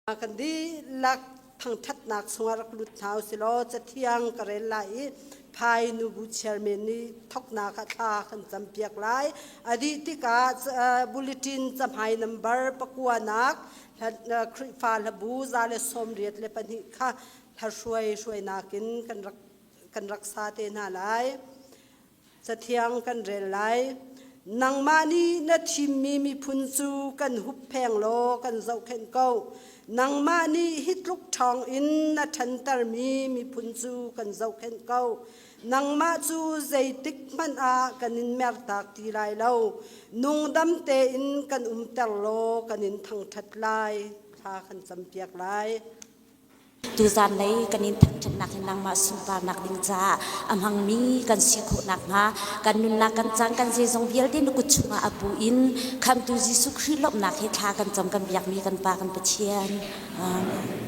Kan dihlak thangṭhatnak chungah rak lut hna usilaw Cathiang ka rel lai i Phai nubu chairman nih thawknak ah thla kan campiak lai. A dih tikah bulletin cahmai number pakuanak Khrihfa hlabu 182 kha hlahruai hruainak in kan rak sa te hna lai. Cathiang kan rel lai. Nangmah nih na thimmi miphun cu kan huppheng law kan zohkhenh ko. Nangmah nih hi tluk ṭhawng in na ṭhantermi miphun cu kan zohkhenh ko. Nangmah cu zeitik hmanh ah kan in mertak ti lai lo. Nungdam tein kan umter law kan in thangṭhat lai. Thla kan campiak lai. Tuzan lei kan in thangṭhatnak hi nangmah sunparnak ding caah a hmangmi kan si khawh nakhnga kan nunnak kan caan kan zeizong vialte na kut chungah a bu in Khamhtu Jesuh Khrih lawmhnak he thla kan cam kan biakmi kan Pa kan Pathian. Amen.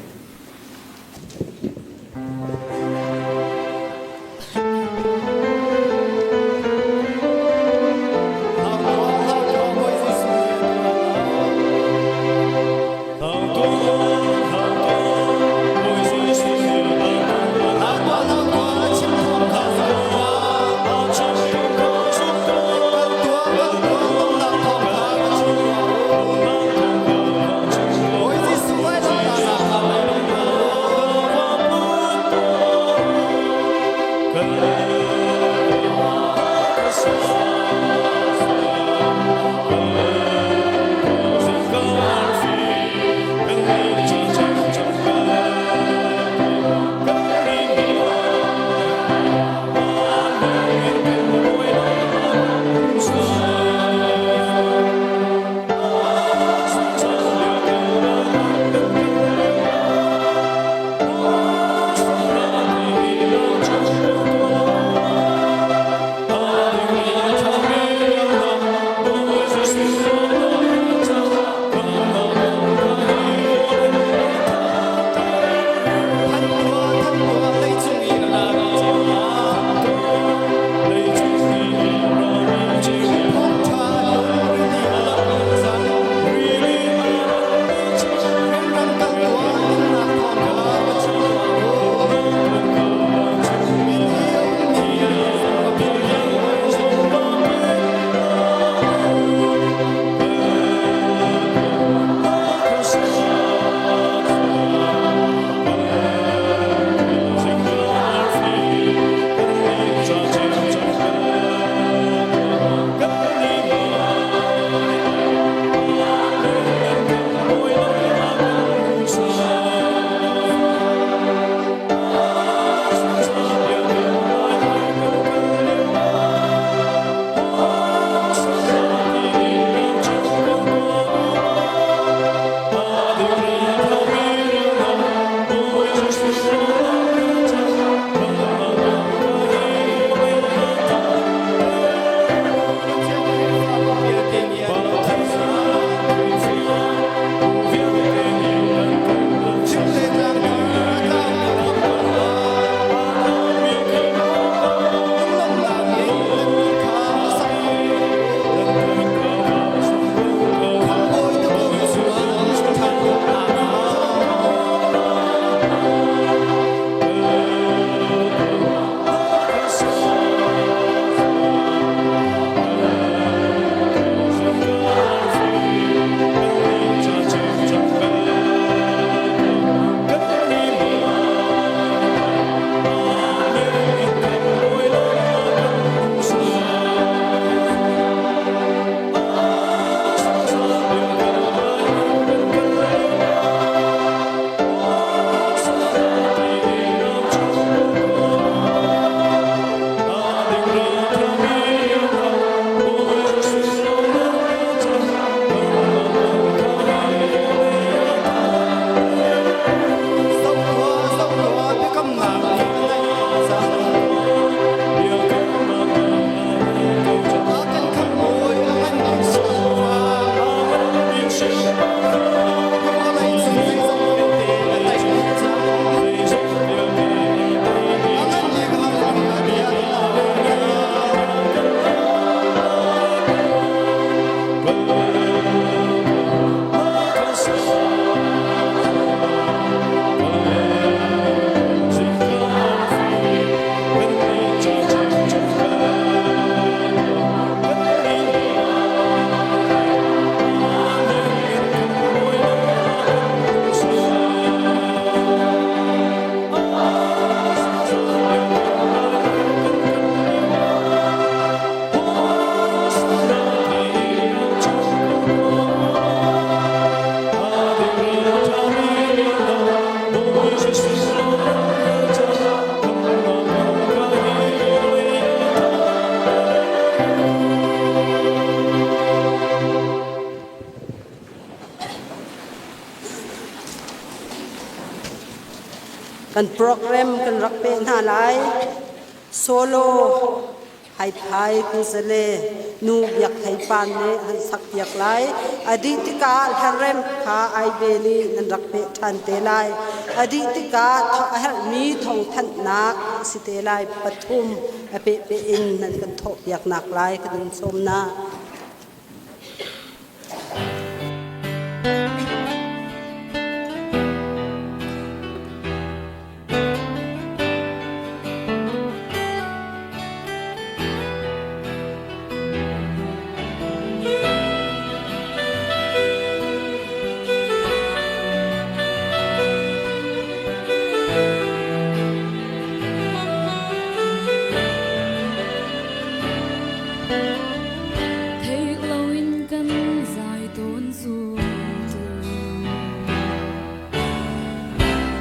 Kan program kan rak pe hna lai. Solo Haiphai Kuzale nu Biak Thei Pan nih an sak piak lai. A dih tikah hlarem kha ai ve nih nan rak peh ṭhan te lai. A dih tikah a herhmi thawngthanhnak a si te lai. Pathum a pehpeh in nan kan thawh piaknak lai kan in sawm na. Theih loin kan zai tawn zultu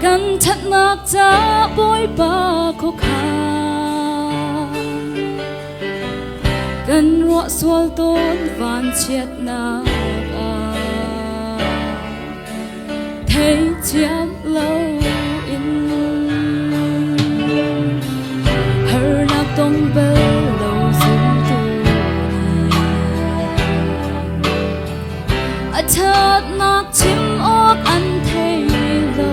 Kan ṭhatnak ca Bawipa khuakhan Kan ruah sual tawn vanchiatnak ah Theithiam loin Harnak tong bal lo zultu nih A ṭhatnak chim awk an thei lo.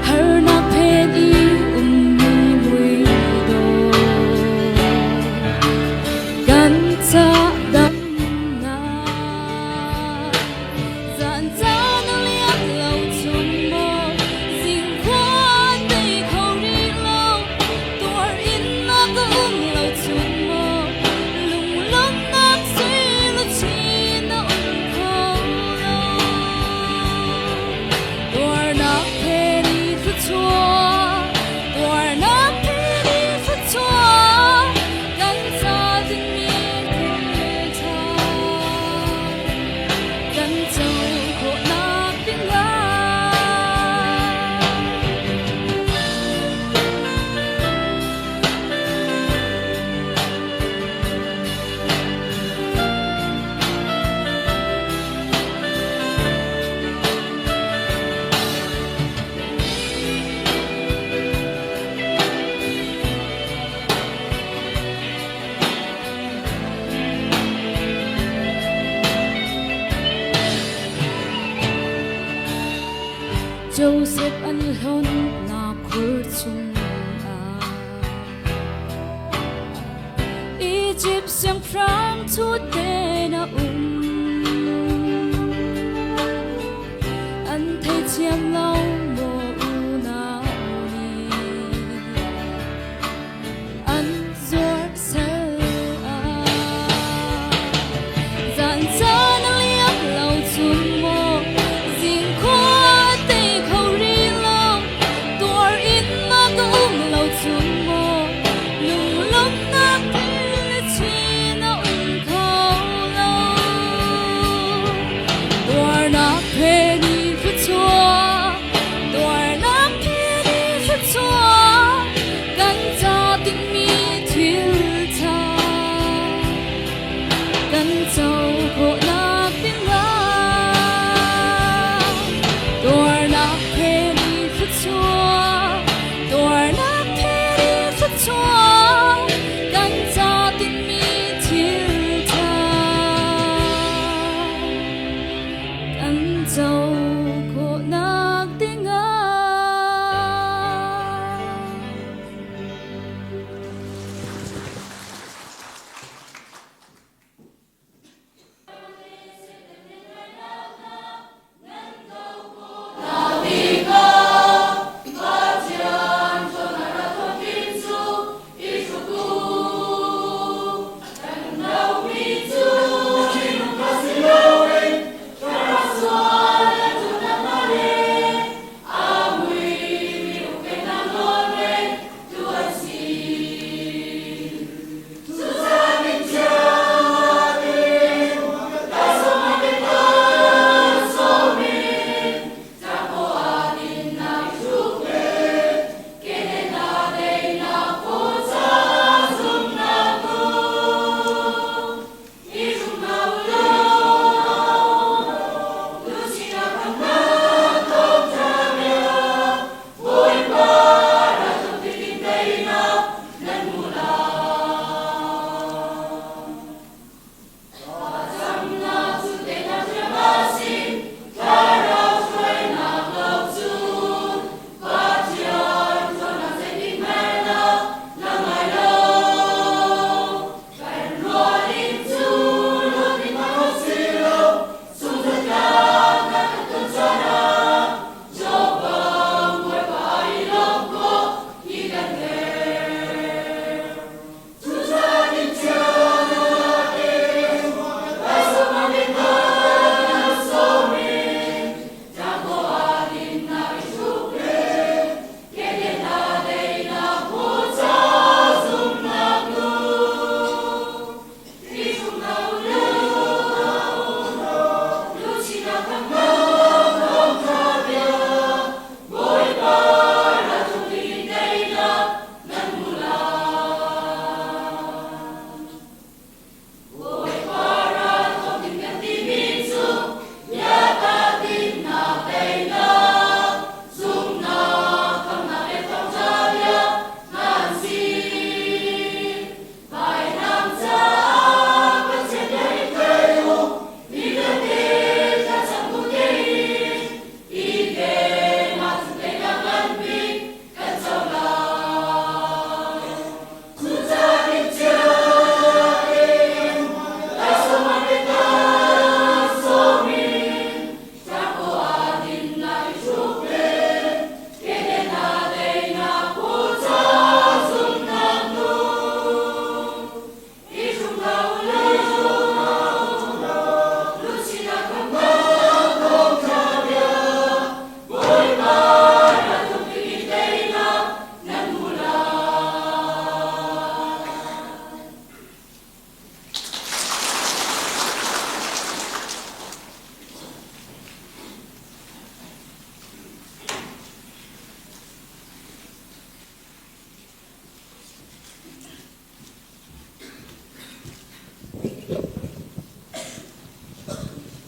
Harnak phen i ummi muidawh kan ca damnak. Zan caan a liam lo chung maw zingkhua an tei kho rih lo tuar in na ka um lo chung maw lunglawmhnak sui luchin na um kho lo tuarnak he ni thluachuah tuarnak he ni thluachuah kan ca dingmi thil ṭha kan co khawhnak dingah. Joseph an hlonnak khur chungah Egypt siangpahrang thute na um an theithiam lo maw unau nih an zuar sal ah zan caan a liam lo chung maw zingkhua tei kho rih lo tuar in ma ka um lo chung maw lunglawmhnak le chin a um kho lo tuarnak he ni thluachuah.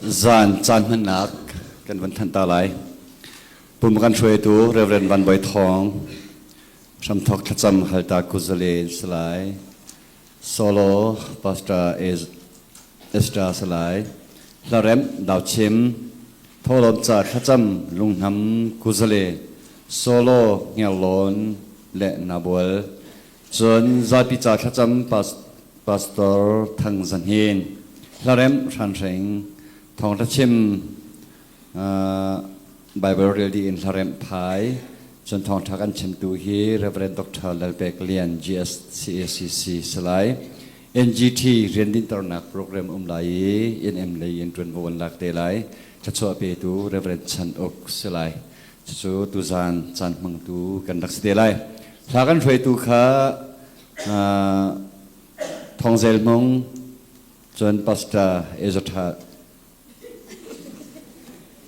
Zan caan hmannak kan van thanh ta lai. Pum kan hruaitu Reverend Van Bawi Thawng, hramthawk thlacam halta kuzale salai, solo Pastor Ezra salai, hlaremh dauchim, tholom ca thlacam lunghnam kuzale, solo ngerlawn le nabual, cun zapi ca thlacam Pastor Thang Zan Hin, hlaremh hranhring, thawngtha chim Bible rel dih in hlaremh phai, cun thawngtha kan chimtu hi Reverend Dr. Lalpek Lian GSCACC salai NGT rian dinternak program um lai i NM lei in ṭuanvo an lak te lai. Thluachuah petu Reverend Chan Uk si lai. Cucu tuzaan caan hmangtu kan rak si te lai. Hla kan hruaitu kha Thawng Zel Hmung, cun Pastor Ezra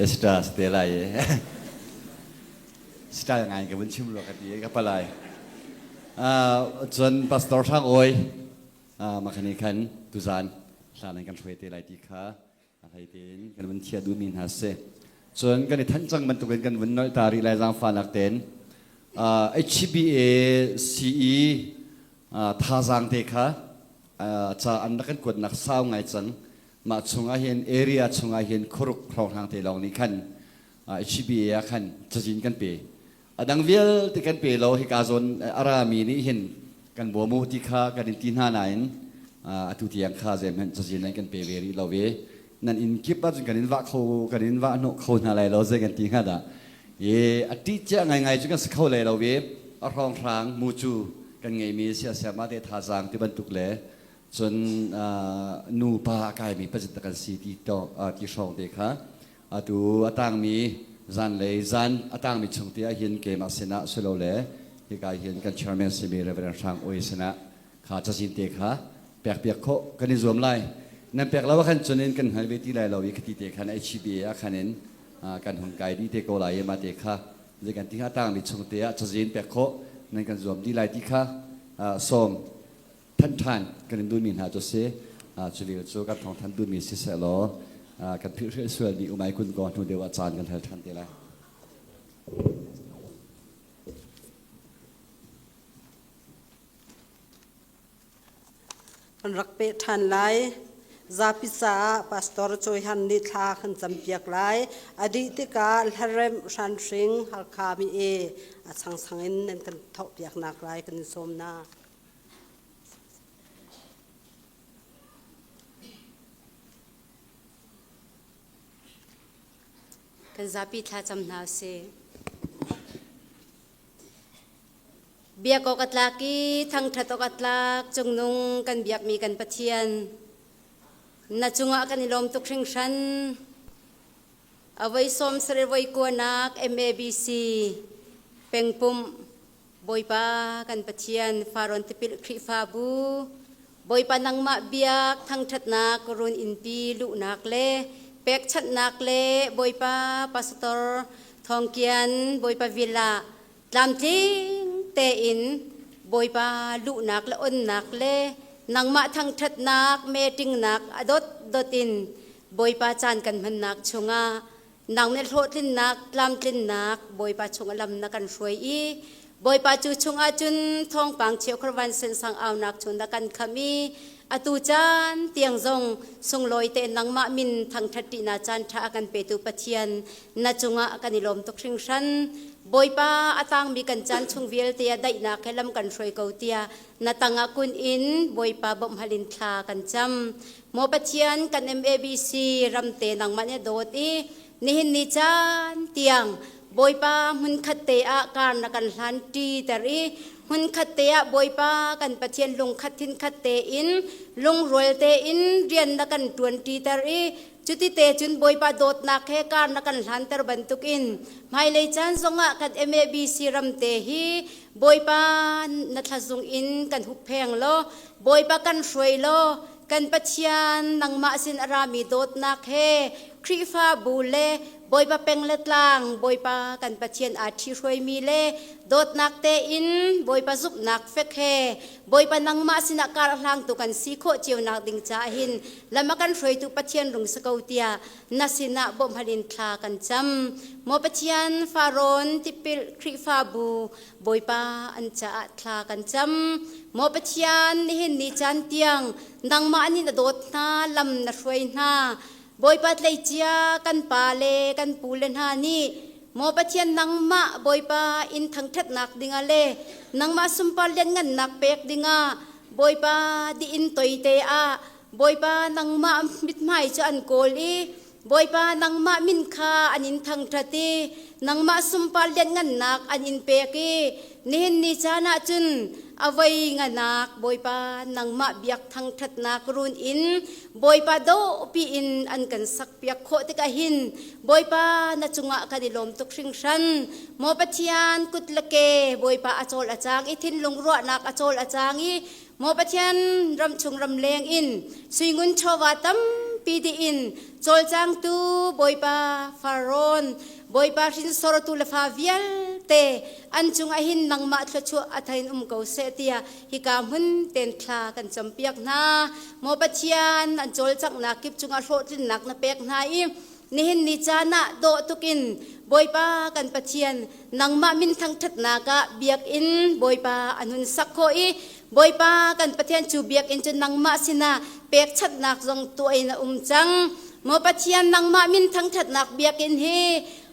Ezra si te lai i style ngai ka vun chim rua ka ti ka palai. Cun Pastor Hrang Awi makhani khan tuzaan hla nan kan hruai te lai ti kha a hlei tein kan vun thiah duhmi hna si. Cun kan i thanh cang bantukin kan vun nolh ta rih lai zaangfahnak tein. HBA CE thazaang te kha ca an rak kan kuatnak sau ngai cang. Mah chungah hin area chungah hin khuruk hrawnghrang te lawng nih khan HBA ah khan cazin kan pe. A dang vialte kan pe lo hika zawn a rami nih hin kan bawm u ti kha kan in ti hna nain atu tiang kha zeihmanh cazin nan kan pe ve rih lo i nan inn kip ahcun kan in vah kho kan in vah hnawh kho hna lai lo zei kan ti hnga dah i a ṭih cia ngaingai cu kan si kho lai lo i a hrawnghrang mucu kan ngeimi siasiamah te thazaang ti bantuk le cun nu pa a kaimi pazit kan si ti to ti hrawng te kha Atu a tangmi zanlei zan a tangmi chung te ah hin keimah sinah silole hika hin kan chairman simi Reverend Hrang Ui sinah kha cazin te kha pek piak khawh kan i zuam lai. Nan pek lo ah khan cun in kan hngal ve ti lai lo i khati te khan HBA ah khan in kan hun kai dih te ko lai i mah te kha zei kan ti hnga tangmi chung te ah cazin pek khawh nan kan zuam dih lai ti kha sawm thanh ṭhan kan in duhmi hna cu si. Cu lio cu kan thawng than duhmi siseh law kan philh sualmi um ai kun ko hnu deuh ah caan kan hal ṭhan te lai. Kan rak peh ṭhan lai. Zapi caah Pastor Cawihan nih thla kan campiak lai. A dih tikah hlaremh hranhring Halkha mi e a changchang in nan kan thawhpiaknak lai kan in sawm hna. Kan zapi thlacam hna usih. Biak awk a tlak i thangṭhat awk a tlak cungnung kan biakmi kan Pathian. Na cungah kan i lawm tuk hringhran. Avoi sawm sarih voi kuanak MABC pengpumh Bawipa kan Pathian Farrawn tipil Khrihfabu Bawipa nangmah biak thangṭhatnak run innpi luhnak le pekchanhnak le Bawipa pastor Thawngkian Bawipa villa tlamtling tein Bawipa luhnak le onnak le nangmah thangṭhatnak meetingnak a dotdot in Bawipa caan kan hmannak chungah Nang nih hlawhtlinnak, tlamtlinnak Bawipa chung a lam na kan hruai i Bawipa cu chungah cun thawngpang cheukhat van sensang aunak chung na kan kham i atu caan tiang zong sunglawi tein nangmah min thangṭhat ṭihnak caan ṭha a kan petu Pathian na cungah kan i lawm tuk hringhran. Bawipa a tangmi kan caan chung vialte ah daihnak he lam kan hruai ko tiah na tangah kun in Bawipa bawmh hal in thla kan cam. Maw Pathian kan MABC ramte nangmah nih dawt i nihin ni caan tiang Bawipa hmunkhat te ah kar na kan hlan ṭi ter i hmunkhat te ah Bawipa kan Pathian lungkhat thinkhat tein lungrual tein rian na kan ṭuan ṭi ter i cuti te cun Bawipa dawtnak he kar na kan hlanter bantukin hmailei caan zongah kan MABC ramte hi Bawipa na thlazung in kan huppheng law Bawipa kan hruai law kan Pathian nangmah sin a rami dawtnak he Khrihfabu le Bawipa peng le tlang Bawipa kan Pathian aa ṭhihruaimi le dawtnak tein Bawipa zumhnak fek he Bawipa nangmah sinah kar a hlangtu kan si khawh cio nak ding caah hin lam a kan hruaitu Pathian rung si ko tiah na sinah bawmhhal in thla kan cam. Maw Pathian Farawn tipil Khrihfabu Bawipa an caah thla kan cam. Maw Pathian nihin ni caan tiang nangmah nih na dawt hna lam na hruai hna. Bawipa tleicia kan pa le kan pu le hna nih Maw Pathian nangmah Bawipa in thangṭhatnak dingah le nangmah sunpar lianngannak pek dingah Bawipa di inn toite ah Bawipa nangmah mithmai cu an kawl i Bawipa nangmah min kha an in thangṭhat i nangmah sunpar lianngannak an in pek i nihin ni caan ah cun a voi nganak Bawipa nangmah biak thangṭhatnak run in Bawipa dawhpi in an kan sakpiak khawh tikah hin Bawipa na cungah kan i lawm tuk hringhran. Maw Pathian kut le ke Bawipa a cawl a cang i thinlung ruahnak a cawl a cang i Maw Pathian ramchung ramleng in suingun chawva tampi dih in cawlcangtu Bawipa Farawn Bawipa hrinsortu le fa vialte an cungah hin nangmah thluachuah a thain um ko seh tiah hika hmun ten thla kan campiak hna. Maw Pathian an cawlcanghnak kip cungah hlawhtlinnak na pek hna i nihin ni caan ah dawh tukin Bawipa kan Pathian nangmah min thangṭhatnak ah biakinn Bawipa an hun sak khawh i Bawipa kan Pathian cu biakinn cu nangmah sinah pekchanhnak zong tuah in a um cang. Maw Pathian nangmah min thangṭhatnak biakinn hi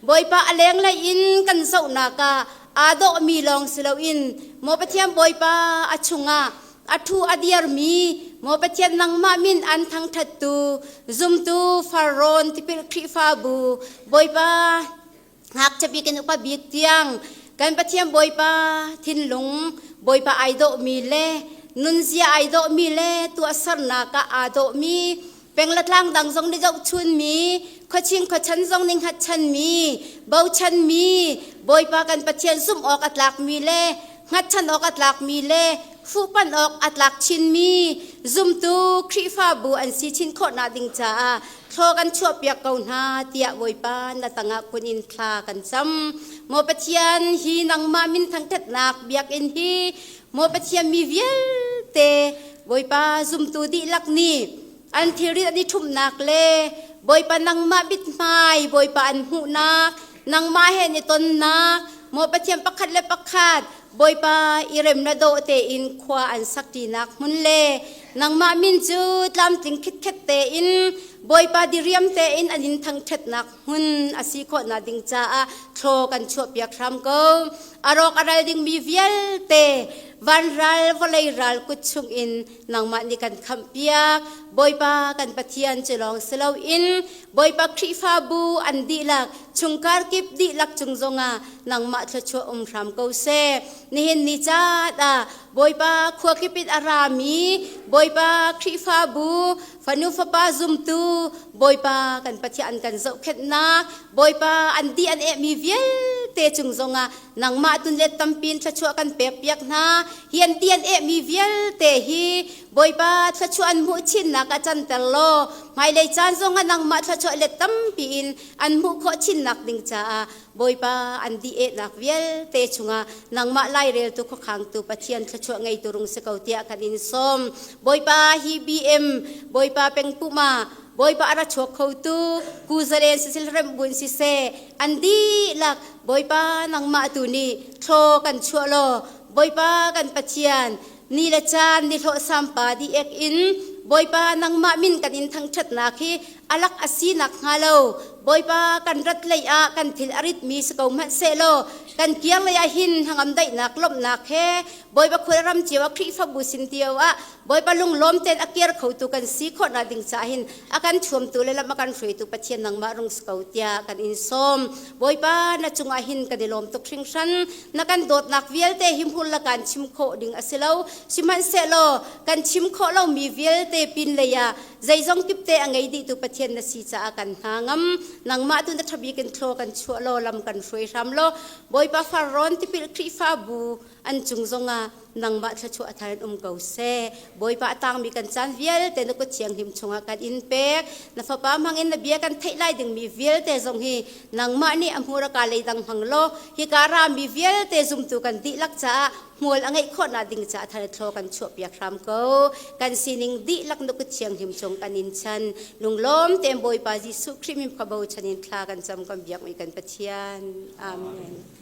Bawipa a lenglei in kan zohnak ah aa dawhmi lawng si loin Maw Pathian Bawipa a chungah a ṭhu a dirmi Maw Pathian nangmah min an thangṭhattu zumtu Farrawn tipil Khrihfabu Bawipa ngakchia bik in upa bik tiang kan Pathian Bawipa thinlung Bawipa ai dawhmi le nunzia ai dawhmi le tuahsernak ah aa dawhmi peng le tlang dang zong nih zohchunmi khuaching khuachan zong nih hngatchanmi bochanmi Bawipa kan Pathian zumh awk a tlakmi le hngatchan awk a tlakmi le fuhpanh awk a tlak chinmi zumtu Khrihfabu an si chin khawhnak ding caah thlaw kan chuahpiak ko hna tiah Bawipa na tangah kun in thla kan cam. Maw Pathian hi nangmah min thangṭhatnak biakinn hi Maw Pathian mi vialte Bawipa zumtu dihlak nih an thilrit an i ṭhumhnak le Bawipa nangmah mithmai Bawipa an hmuhnak nangmah he an i tonnak Maw Pathian pakhat le pakhat Bawipa i rem le dawh tein khua an sakṭinak hmun le nangmah min cu tlamtling khitkhet tein Bawipa diriam tein an in thangṭhatnak hmun a si khawhnak ding caah thlaw kan chuahpiak hram ko. A rawk a ral dingmi vialte vanral vawlei ral kut chungin nangmah nih kan khamhpiak. Bawipa kan Pathian cu lawng si loin Bawipa Khrihfabu an dihlak chungkhar kip dihlak cung zongah nangmah thluachuah um hram ko seh. Nihin ni caan ah Bawipa khua kip in a rami Bawipa Khrihfabu fanu fapa zumtu Bawipa kan Pathian kan zohkhenhnak Bawipa an di an ehmi vialte cung zongah nangmah tun let tampin thluachuah kan pekpiak hna hi an di an ehmi vialte hi Bawipa thluachuah an hmuh chinnak ah canter law hmailei caan zongah nangmah thluachuah let tampi in an hmuh khawh chinnak ding caah Bawipa an di ehnak vialte chungah nangmah laireltu khuakhangtu Pathian thluachuah ngeitu rung si ko tiah kan in sawm Bawipa hi BM Bawipa pengpuma Bawipa a ra chuak khotu Kuzalen sisil rembun siseh an dihlak Bawipa nangmah tu nih thlaw kan chuah law Bawipa kan Pathian ni le caan ni hlawh sampa di ek in Bawipa nangmah min kan in thangṭhatnak hi alak a si nak hnga lo Bawipa kan rat lei ah kan thil a ritmi si ko hmanh seh law kan kiang lei ah hin hnangam daihnak lawmhnak he Bawipa khua ram cio ah Khrihfabu sin cio ah Bawipa lunglawm tein a kir khotu kan si khawhnak ding caah hin a kan thuamtu le lam a kan hruaitu Pathian nangmah rung si ko tiah kan in sawm. Bawipa na cungah hin kan i lawm tuk hringhran. Na kan dawtnak vialte hi hmur la kan chim khawh ding a si lo. Sihmanhsehlaw kan chim khawh lomi vialte pin lei ah zeizong kipte a ngei dihtu Pathian na si caah kan hna ngam. Nangmah tu na ṭhabik in thlaw kan chuah law lam kan hruai hram law Bawipa farrawn tipil Khrihfabu. An cung zongah nangmah thluachuah thar in um ko seh. Bawipa a tangmi kan caan vialte na kut thianghlim chungah kan in pek. Na fapa hmangin na bia kan theih lai dingmi vialte zong hi nangmah nih a hmur a ka leidang hmang law hika rami vialte zumtu kan dihlak caah hmual a ngeih khawhnak ding caah thar thlaw kan chuahpiak hram ko. Kan sining dihlak na kut thianghlim chung kan in chan. Lunglawm tein Bawipa Jesuh Khrih min ka bochan in thla kan cam kan biakmi kan Pathian. Amen.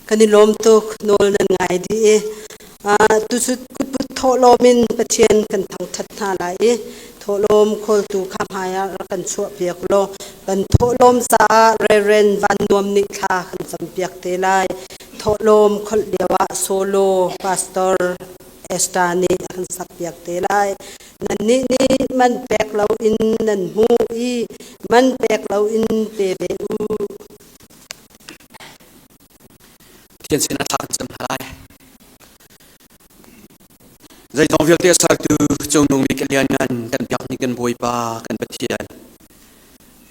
Kan i lawm tuk, nawl nan ngai dih i tuchut kutput thawhlawm in Pathian kan thangṭhat hna lai i thawhlawm khawltu kha hmaiah rak kan chuahpiak law kan thawhlawm caah Reverend Van Nuam nih thla kan campiak te lai. Thawhlawm kholh lioah solo Pastor Esther nih a kan sakpiak te lai. Nannih nih man pek loin nan hmuh i man pek loin pe ve u. Pathian sinah thla kan cam hna lai. Zeizong vialte a sertu Cungnung bik Lianngan kan biak ni kan Bawipa kan Pathian.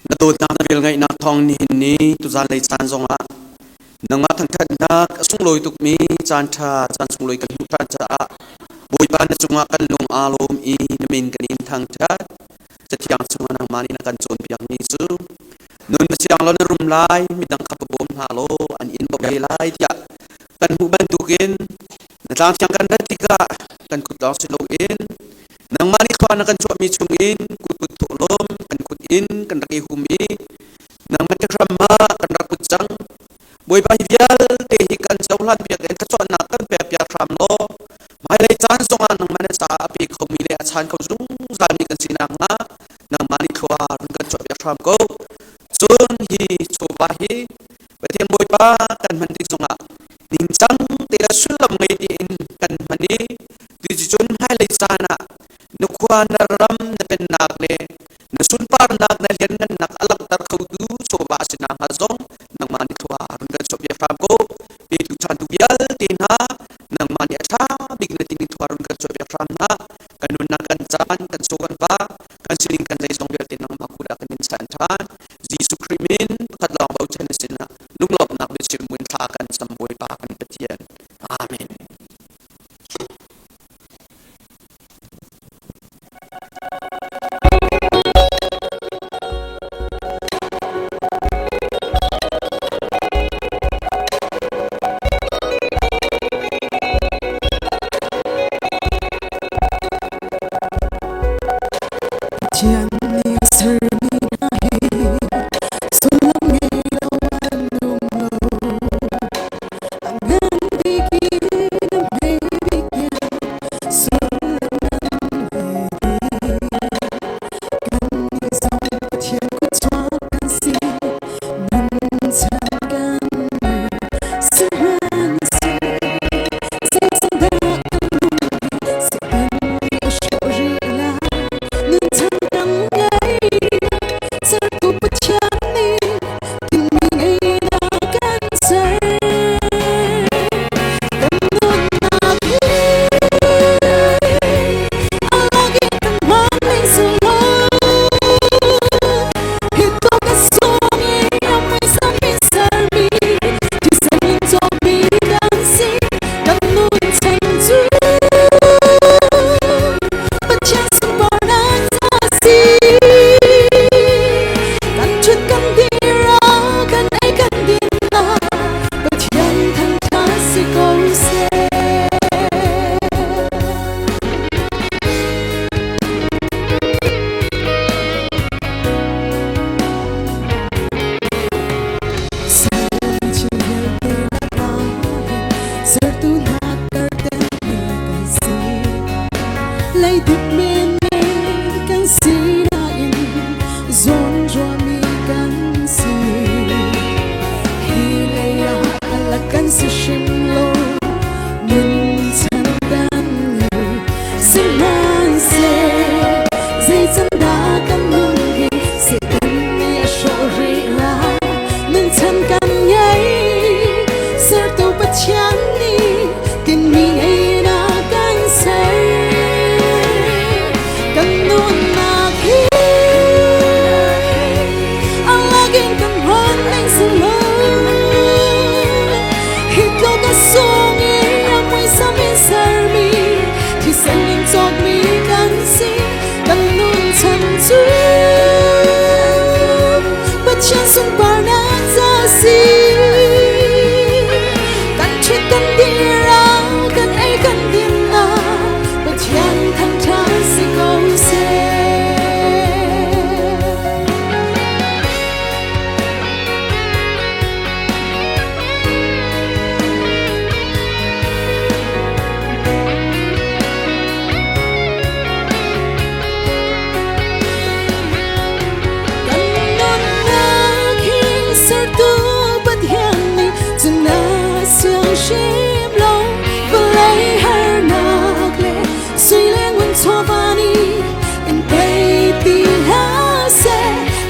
Na dawtnak na velngeihnak thawng nihin ni tuzan lei caan zongah nangmah thangṭhatnak a sunglawi tukmi caan ṭha caan sunglawi kan hmuh ṭhan caah Bawipa na cungah kan lung aa lawm i na min kan in thangṭhat. Cathiang chungah nangmah nih na kan cawnpiakmi cu nun na siang law na rum lai, midang kha va bawm hna law an in bawmh ve lai tiah kan hmuh bantukin na tlangthiang kan rat tikah kan kut lawng si loin nangmah nih khua na kan chuahmi chungin kut thawhlawm kan kut in kan rak i hum i nangmah hram ah kan rak put cang. Bawipa, hi vialte hi kan cohlan piak in thluachuahnak kan pek piak hram law hmailei caan zongah nangmah na caah a pe khomi le a chaan kho zungzalmi kan si nakhnga nangmah nih thlua run kan chuah piak hram ko. Cun hi chawva hi Pathian Bawipa kan hman tik zongah ningcang te le sullam ngei tein kan hman i cuticun hmailei caan ah na khua, na ram, na pennak le na sunparnak, na lianngannak a langhter khotu chawva a si nakhnga zong nangmah nih thlua run kan chuahpiak hram ko. Petu ṭhantu vialte hna nangmah nih a ṭha bik na timi thlua run kan chuahpiak hram hna. Kan nunnak, kan caan, kan chaw, kan va, kan sining, kan zeizong vialte nangmah kut ah kan in chan ṭhan. Jesuh Khrih min pakhat lawng bochan na sinah lunglawmhnak biachim buin thla kan cam, Bawipa kan Pathian. Amen. Pathian nih a sermi hna hi.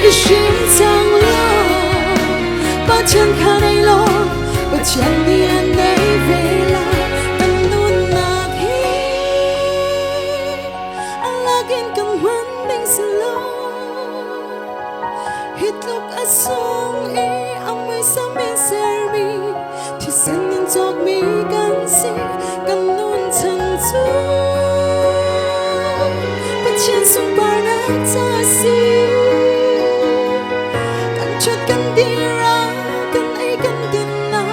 I hrim cang law Pathian kha nei law Pathian nih an nei ve lai kan nunnak hi a lakin kan hman ding si lo hi tluk a sung i a muisam in sermi thisen in cawkmi kan si kan nun chan cu Pathian sunparnak ca a si kan ṭhat kan dir ah kan ei kan din ah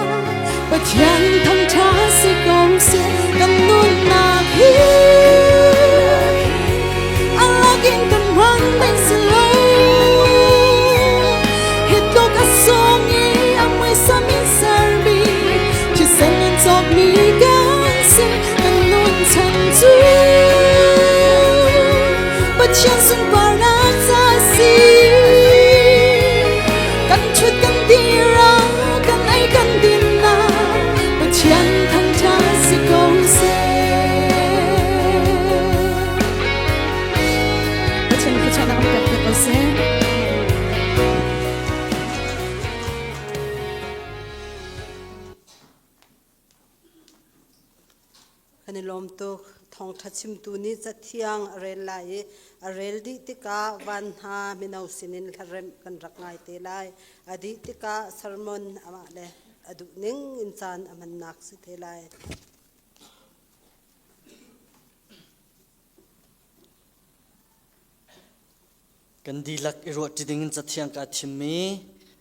Pathian thangṭha si ko seh kan nunnak hi a lakin kan hman ding si lo hi tluk a sung i a muisam in sermi thisen in cawkmi kan si kan nun chan cu Pathian sunparnak ca a si kan ṭhut kan dir ah kan ei kan din ah Pathian thangṭhat si ko seh Pathian thluachuahnak an pek piak ko seh. Kan i lawm tuk. Thawngṭha chimtu nih Cathiang a rel lai i a rel dih tikah van hna mino sinin hlaremh kan rak ngai te lai. A dih tikah sermon amah le a duh ning in caan a hmannak si te lai. Kan dihlak i ruahṭi dingin Cathiang kaa thimmi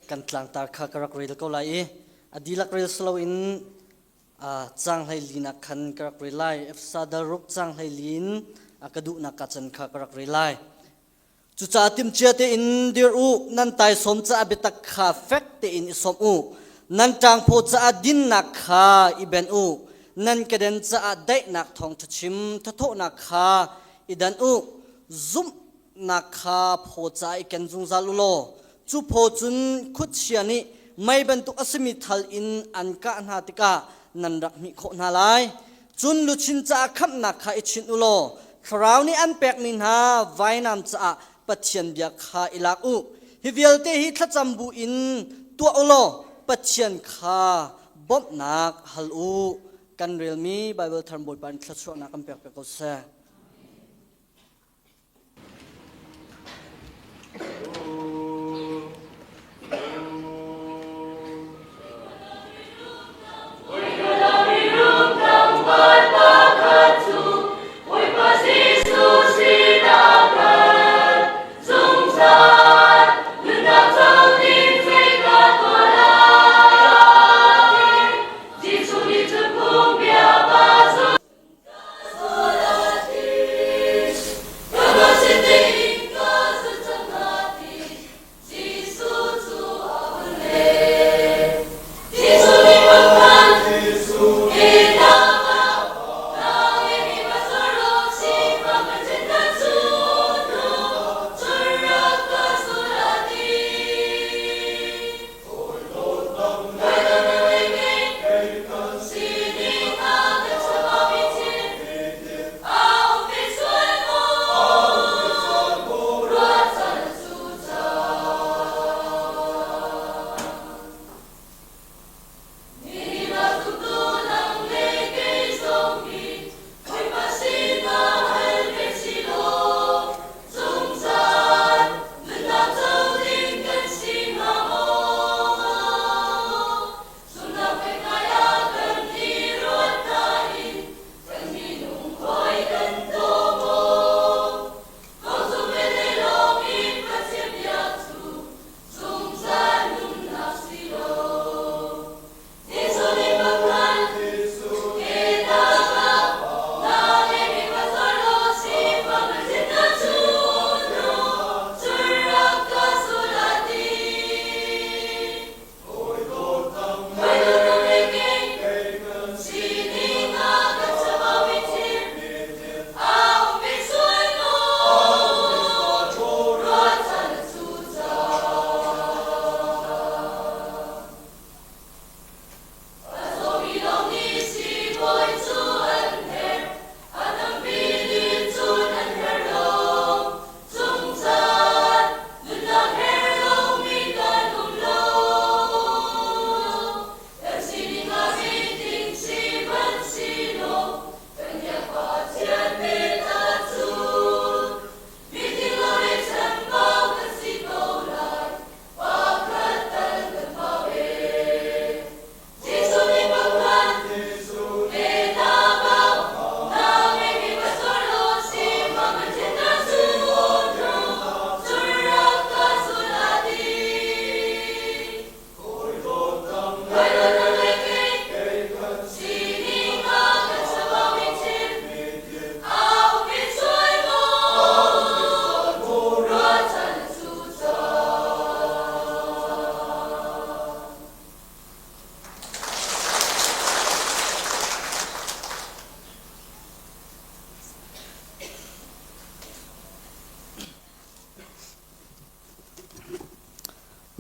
kan tlangtar kha ka rak rel ko lai i a dihlak rel si loin caang hleilinak khan ka rak rel lai. Efesa dal ruk caang hleili in a ka duhnak ka can kha ka rak rel lai. Cucaah timhcia tein dir u, nan taisawm caah biatak kha fek tein i sawmh u, nan ṭangphaw caah dinnak kha i benh u, nan keden caah daihnak thawngṭha chim thathawhnak kha i danh u, zumhnak kha phaw caah i ken zungzal u law cu phaw cun khuachia nih mei bantuk a simi thal in an kah hna tikah nan rak hmih khawh hna lai. Cun luchin caah khamhnak kha i chinh u law Thlarau nih an pekmi hna vainam caah Pathian bia kha i lak u. Hi vialte hi thlacam bu in tuah u law Pathian kha bawmhnak hal u. Kan relmi Baibal thar Bawipa in thluachuahnak kan pek piak ko seh.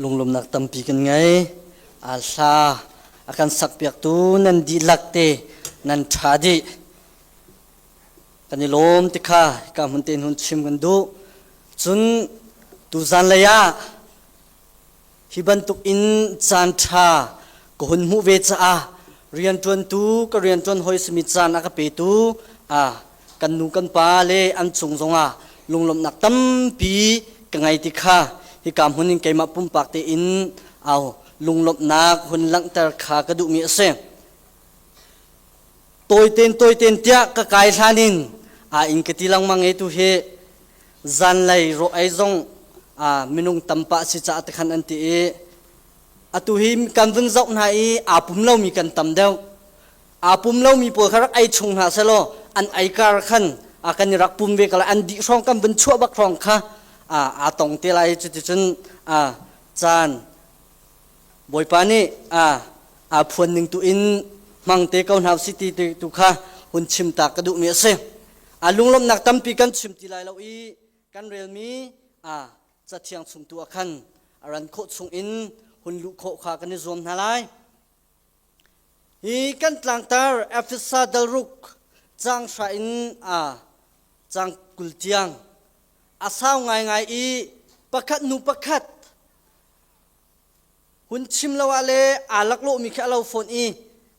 Lunglawmnak tampi kan ngei. Aa hla a kan sakpiaktu nan dihlak te nan ṭha dih. Kan i lawm ti kha hika hmun tein hun chim kan duh. Cun tuzan lei ah hi bantuk in caan ṭha ka hun hmuh ve caah rianṭuantu ka rianṭuan hawi simi caan a ka petu a kan nu kan pa le an cung zongah lunglawmhnak tampi ka ngei ti kha hika hmun in keimah pumpak tein au lunglawmhnak hun langhter kha ka duhmi a si. Tawiten tawiten tiah ka kai hlan in a inn ka ti lengmang i tu hi zanlei rawh ei zong a minung tampa si caah tikhan an ti i atu hi kan vun zoh hna i aa pum lomi kan tam deuh. Aa pum lomi pawl kha rak ei chung hna selaw an ei kar khan a kan i rak pum ve ko lai an dih hrawng kan vun chuah bak hrawng kha aa tong te lai cuticun a caan Bawipa nih a aa phuan ning tu in hmang te ko hna usih ti tu kha hun chim ta ka duhmi a si. A lunglawmhnak tampi kan chim ti lai lo i kan relmi a cathiang chung tu ah khan a ran khawh chung in hun luh khawh kha kan i zuam hna lai. Hi kan tlangtar Efesa dalruk cang hra in a cang 20 tiang a sau ngaingai i pakhat hnu pakhat Hun chim lo ah le aa laklawhmi khi a lo fawn i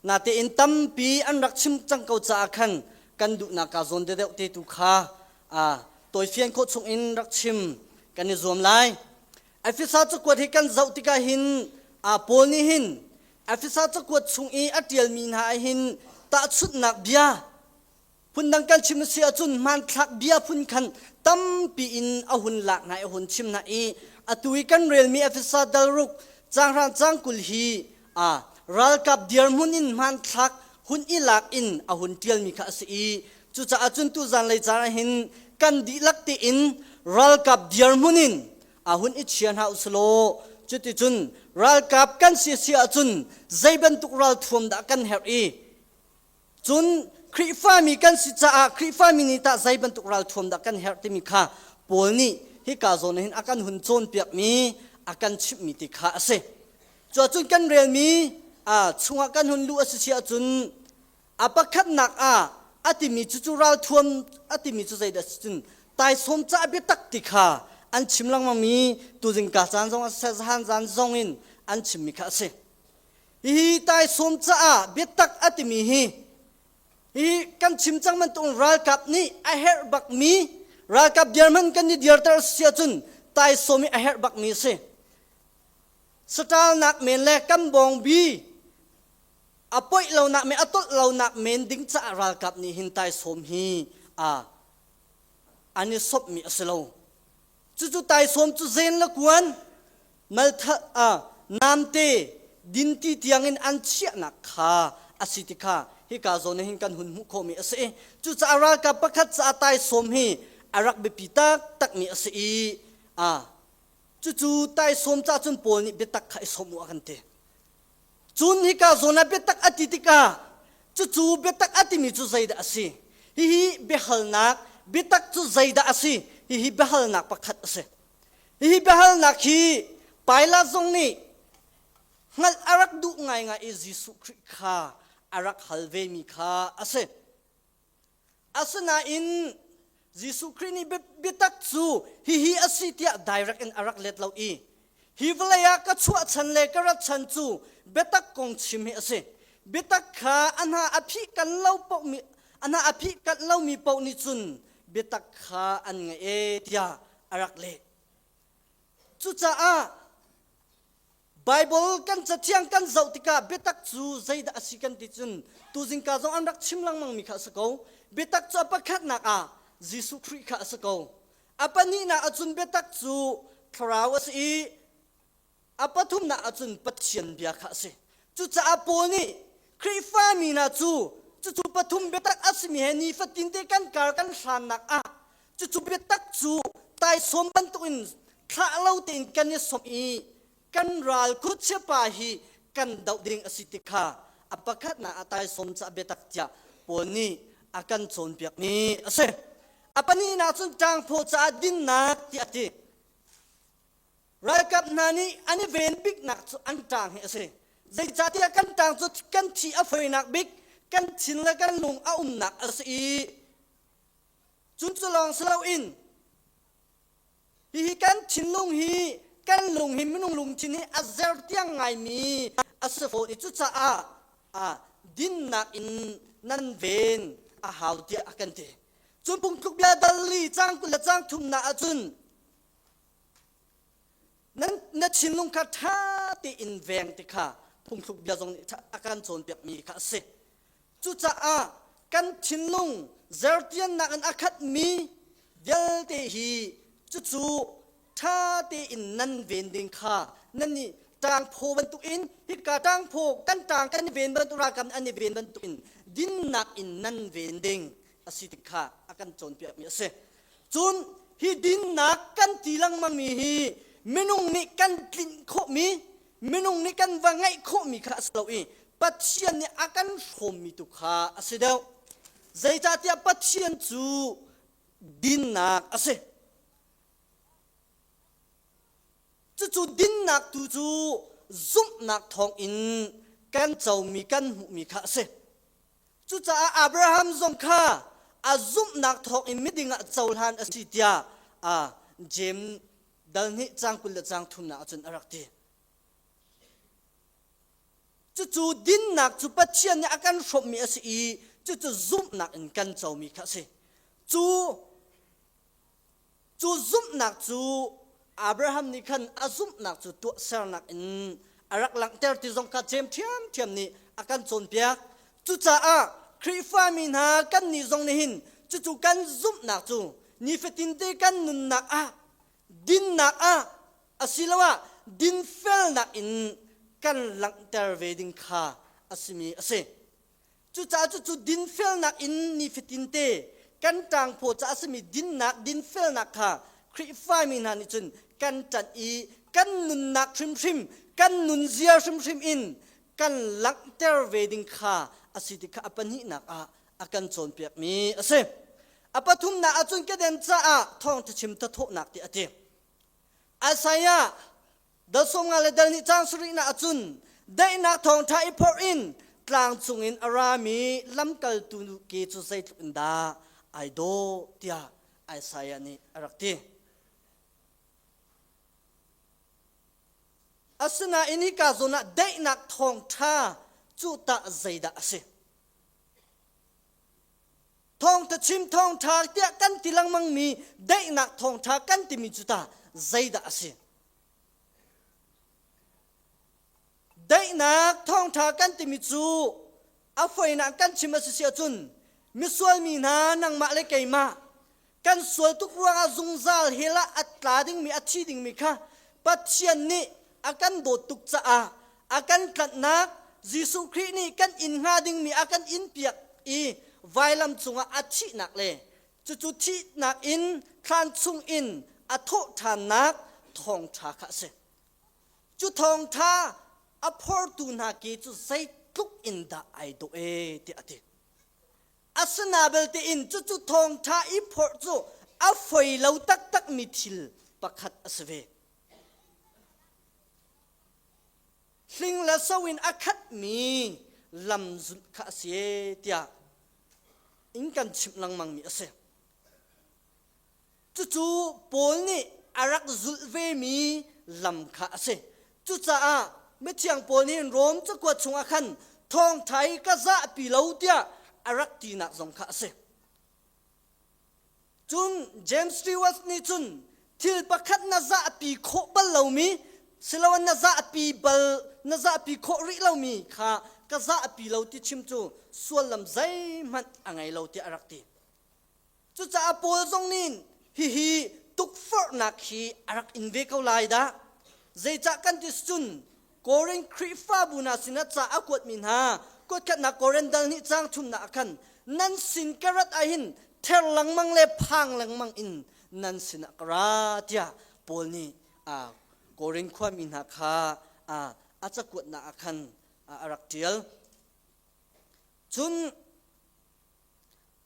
natein tampi an rak chim cang ko caah khan kan duhnak kaa zawn deuhdeuh te tu kha aa tawifian khawh chungin rak chim kan i zuam lai. Efesa cakuat hi kan zoh tikah hin aa Paul nih hin Efesa cakuat chung i a ṭialmi hna ah hin tahchunhnak bia Phundang kan chim a si ahcun hmanthlak bia phun khan tampi in a hun lak hna i a hun chim hna i atu i kan relmi Efesa dalruk caangrang caang 20 hi a ralkap dirhmun in hmanthlak hun i lak in a hun ṭialmi kha a si i cucaah cun tu zanlei caan ah hin kan dihlak tein ralkap dirhmun in a hun i chia hna usilaw cuticun ralkap kan si si ahcun zei bantuk ralthuam dah kan herh i Cun Khrihfami kan si caah Khrihfami nih tah zei bantuk ralthuam dah kan herh timi kha Paul nih hika zawn hin a kan hun cawnpiakmi a kan chimhmi ti kha a si. Cuahcun kan relmi chungah kan hun luh a si si ahcun a pakhatnak ah a timi cu cu ralthuam a timi cu zeidah si cun taisawm cah biatak ti kha an chim lengmangmi tuzing ka caan zong a si zahan zan zong in an chimmi kha a si. Hihi taisawm caah biatak a timi hi hi kan chim cang bantuk ralkap nih a herh bakmi ralkap dirhmun kan i dirter si ahcun taisawm hi a herh bakmi a si. Saṭalnak men le kan bawngbi a poih lonak men a tolh lonak men ding caah ralkap nih hin taisawm hi a an i sopmi a si lo. Cucu taisawm cu zen le kuan maltha ah namte dinti tiangin an chiahnak kha a si ti kha hika zawn hin kan hun hmuh khawhmi a si i cucaah ralkap pakhat caah taisawm hi a rak biapi taktakmi a si i a cucu taisawm ca cun Paul nih biatak kha i sawm u a kan ti. Cun hika zawn ah biatak a ti tikah cucu biatak a timi cu zeidah a si? Hihi biahalnak biatak cu zeidah a si? Hihi biahalnak pakhat a si. Hihi biahalnak hi Pilat zong nih hngalh a rak duh ngaingai i Jesuh Khrih kha a rak hal vemi kha a si. Asinain Jesuh Khrih nih biatak cu hihi a si tiah direct in a rak let lo i hi vawlei ah ka chuah chan le ka rat chan cu biatak kong chim hi a si. Biatak kha a hna a phih kan lo paoh mi a hna a phih kanh lomi paoh nih cun biatak kha an ngaih e tiah a rak leh. Cucaah Baibal kan cathiang kan zoh tikah biatak cu zeidah a si kan ti cun tuzingka zong an rak chim lengmangmi kha a si ko. Biatak cu a pakhatnak ah Jesuh Khrih kha a si ko. A pahnihnak ahcun biatak cu thlarau a si i A pathumnak ahcun Pathian bia kha a si. Cucaah Paul nih Khrihfami hna cu cucu pathum biatak a simi he nifatinte kan kar kan hlannak ah cucu biatak cu taisawm bantukin thlah lo tein kan i sawm i kan ral khuachiapa hi kan doh ding a si ti kha a pakhatnak ah taisawm caah biatak tiah Paul nih a kan cawnpiakmi a si. A pahnihnak cun ṭangphaw caah dinnak tiah a ti. Ralkap hna. hna nih an i ven biknak cu an ṭang hi a si. Zeicahtiah kan ṭang cu kan thi a foinak bik, kan thin le kan lung a umnak a si i cun cu lawng si loin hihi kan thinlung hi kan lung hi minung lungthin hi a zer tiang ngaimi a si fawn i cucaah ah dinnak in nan ven a hau tiah a kan ti. Cun phungtluk bia dal li cang 20 le cang thumnak ahcun nan na thinlung kha ṭha tein veng ti kha phungthluk bia zong nih a kan cawnpiakmi kha a si. Cucaah kan thinlung zertiannak in a khatmi vialte hi cucu ṭha tein nan ven ding kha nan nih ṭangphaw bantukin hika ṭangphaw kan ṭang kan i ven bantuk ralkap nih an i ven bantukin dinnak in nan ven ding a si ti kha a kan cawnpiakmi a si. Cun hi dinnak kan ti lengmangmi hi minung nih kan tlinh khawhmi, minung nih kan va ngeih khawhmi kha a si lo i Pathian nih a kan hrawmmi tu kha a si deuh. Zeicahtiah Pathian cu dinnak a si. Cucu dinnak tu cu zumhnak thawngin kan comi kan hmuhmi kha a si. Cucaah Abraham zong kha a zumhnak thawngin miding ah cohlan a si tiah Jeim dal hnih cang 20 le cang thumnak ahcun a rak ti. Cucu dinnak cu Pathian nih a kan hrawmhmi a si i cucu zumhnak in kan comi kha a si. Cu Cu zumhnak cu Abraham nih khan a zumhnak cu tuahsernak in a rak langhter ti zong kha Jeim ṭhiamṭhiam nih a kan cawnpiak. Cucaah Khrihfami hna kannih zong nih hin cucu kan zumhnak cu nifatinte kan nunnak ah dinnak ah asiloah dinfelnak in kan langhter ve ding kha a simi a si. Cucaah cucu dinfelnak in nifatinte kan ṭangphaw ca a simi dinnak dinfelnak kha Khrihfami hna nih cun kan ṭanh i kan nunnak hrimhrim kan nunzia hrimhrim in kan langhter ve ding kha a si ti kha a pahnihnak ah a kan cawnpiakmi a si. A pathumnak ahcun keden caah thawngṭha chim thathawhnak ti a ti. Isaiah Dal 50 le dal nih cang sarihnak ahcun daihnak thawngṭha i phorh in tlang cungin a rami lamkaltu ke cu zeitluk in dah ai dawh tiah Isaiah nih a rak ti. Asinain hika zawn ah daihnak thawngṭha cu tah zeidah a si? Thawngṭha chim thawngṭha tiah kan ti lengmangmi daihnak thawngṭha kan timi cu tah zeidah a si? Daihnak thawngṭha kan timi cu a foinak kan chim a si si ahcun misual mi hna nangmah le keimah kan sual tuk ruangah zungzal hell ah a tla dingmi a thi dingmi kha Pathian nih a kan dawt tuk caah a kan tlanhnak Jesuh Khrih nih kan inn hnga dingmi a kan inn piak i vailam cungah a thihnak le Cucu thihnak in thlan chungin a thawh ṭhannak thawngṭha kha a si. Cu thawngṭha a phortu hna ke cu zeitluk in dah ai dawh ee tiah a ti. Asina belte in cucu thawngṭha i phorh cu a foi lo taktakmi thil pakhat a si ve. Hling le so in a khatmi lam zulh kha a si ee tiah in kan chimh lengmangmi a si. Cucu Paul nih a rak zulh vemi lam kha a si. Cucaah mithiang Paul nih Rom cakuat chungah khan thawngṭha hi ka zahpi lo tiah a rak tinak zong kha a si. Cun James Stewart nih cun thil pakhat na zahpi khawh bal lomi siloah na zahpi bal na zahpi khawh rih lomi kha ka zahpi lo ti chim cu suallam zeihmanh a ngei lo tiah a rak ti. Cucaah Paul zong nih hihi tukforhnak hi a rak in ve ko lai dah. Zeicah kan ti cun Korin Khrihfabu hna sinah ca a kuatmi hna kuatkhatnak Korin dal nih caang thumnak ah khan nan sin ka rat ahhin ther lengmang le phang lengmang in nan sinah ka ra tiah Paul nih Korin khuami hna kha a cakuatnak ah khan a rak ṭial. Cun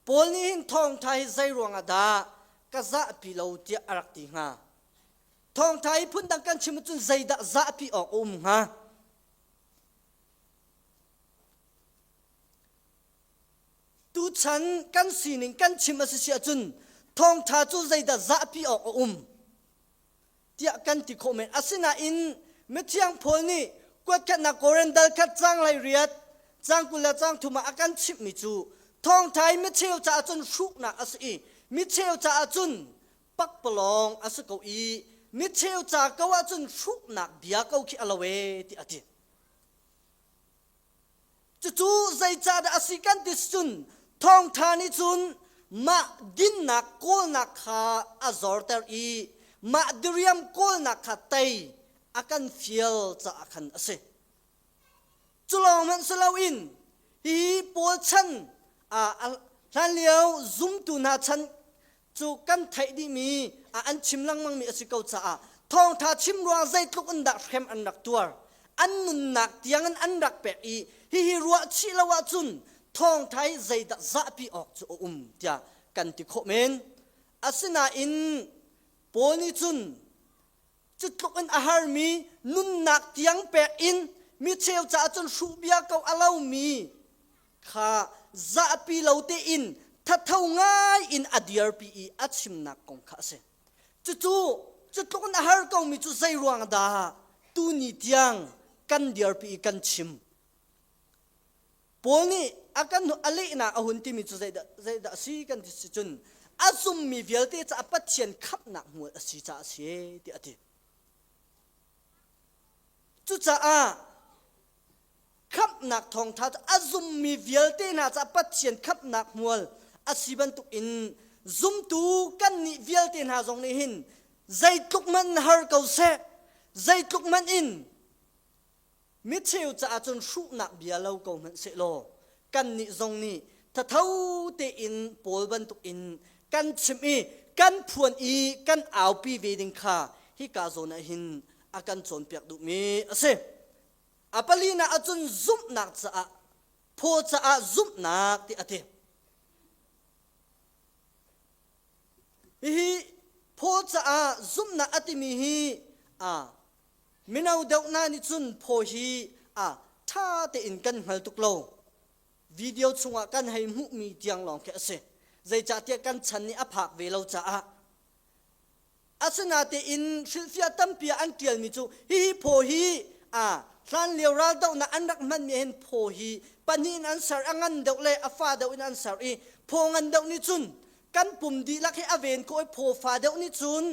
Paul nih hin thawngṭha hi zei ruangah dah ka zahpi lo tiah a rak ti hnga? Thawngṭha hi phundang kan chim ahcun zeidah zahpi awk a um hnga? Tuchan kan sining kan chim a si si ahcun thawngṭha cu zeidah zahpi awk a um tiah kan ti khawh men. Asinain mithiang Paul nih kuatkhatnak Korin dal khat caang hlei riat caang 20 le caang thum ah a kan chimhmi cu thawngṭha hi micheu caah cun hruhnak a si i micheu caah cun pakpalawng a si ko i micheu ca ko ahcun hruhnak bia ko khi a lo ee ti a ti. Cucu zeicahdah a si kan ti cun thawngṭha nih cun mah dinnak kawlnak kha a zorter i mah diriam kawlnak kha tei a kan fial caah khan a si. Cu lawng hmanh si loin hihi Paul chan hlanlio zumtu hna chan cu kan theih dihmi an chim lengmangmi a si ko caah thawngṭha chim ruang zeitluk in dah hrem an rak tuar an nunnak tiangin an rak pek i hihi ruah chih lo ahcun thawngṭha hi zeidah zahpi awk cu a um tiah kan ti khawh men. Asinain Paul nih cun Cu tluk in a harmi nunnak tiang pek in mi cheu caah cun hruh bia ko a lomi kha zahpi lo tein thatho ngai in a dirpi i a chimnak kong kha a si. Cucu cu tluk in a har komi cu zei ruang dah tuni tiang kan dirpi i kan chim? Paul nih a kan a lehnak a hun timi cu zeidah zeidah a si kan ti si cun a zummi vialte caah Pathian khamhnak hmual a si caah a si tiah a ti. Cucaah khamhnak thawngṭha cu a zummi vialte hna caah Pathian khamhnak hmual a si bantuk in zumtu kannih vialte hna zong nih hin zeitluk hmanh har ko seh zeitluk hmanh in Micheu caah cun hruhnak bia lo ko hmanh sehlaw kannih zong nih thatho tein Paul bantukin kan chim i kan phuan i kan aupi ve ding kha hika zawn ah hin a kan cawnpiak duhmi a si. A palinak ahcun zumhnak caah phaw caah zumhnak ti a ti. Hihi phaw caah zumhnak a timi hi a Mino deuh hna nih cun phaw hi a ṭha tein kan hngal tuk lo. Video chungah kan hei hmuhmi tiang lawng khi a si. Zeicahtiah kan chan nih a phak ve lo caah. Asinatein hrilhfiah tampi ah an ṭialmi cu hihi phaw hi a hlanlio raldohnak an rak hmanmi hin phaw hi pahnih in an ser a ngan deuh le a fa deuh in an ser i phaw ngan deuh nih cun kan pum dihlak hi a ven khawh i phaw fa deuh nih cun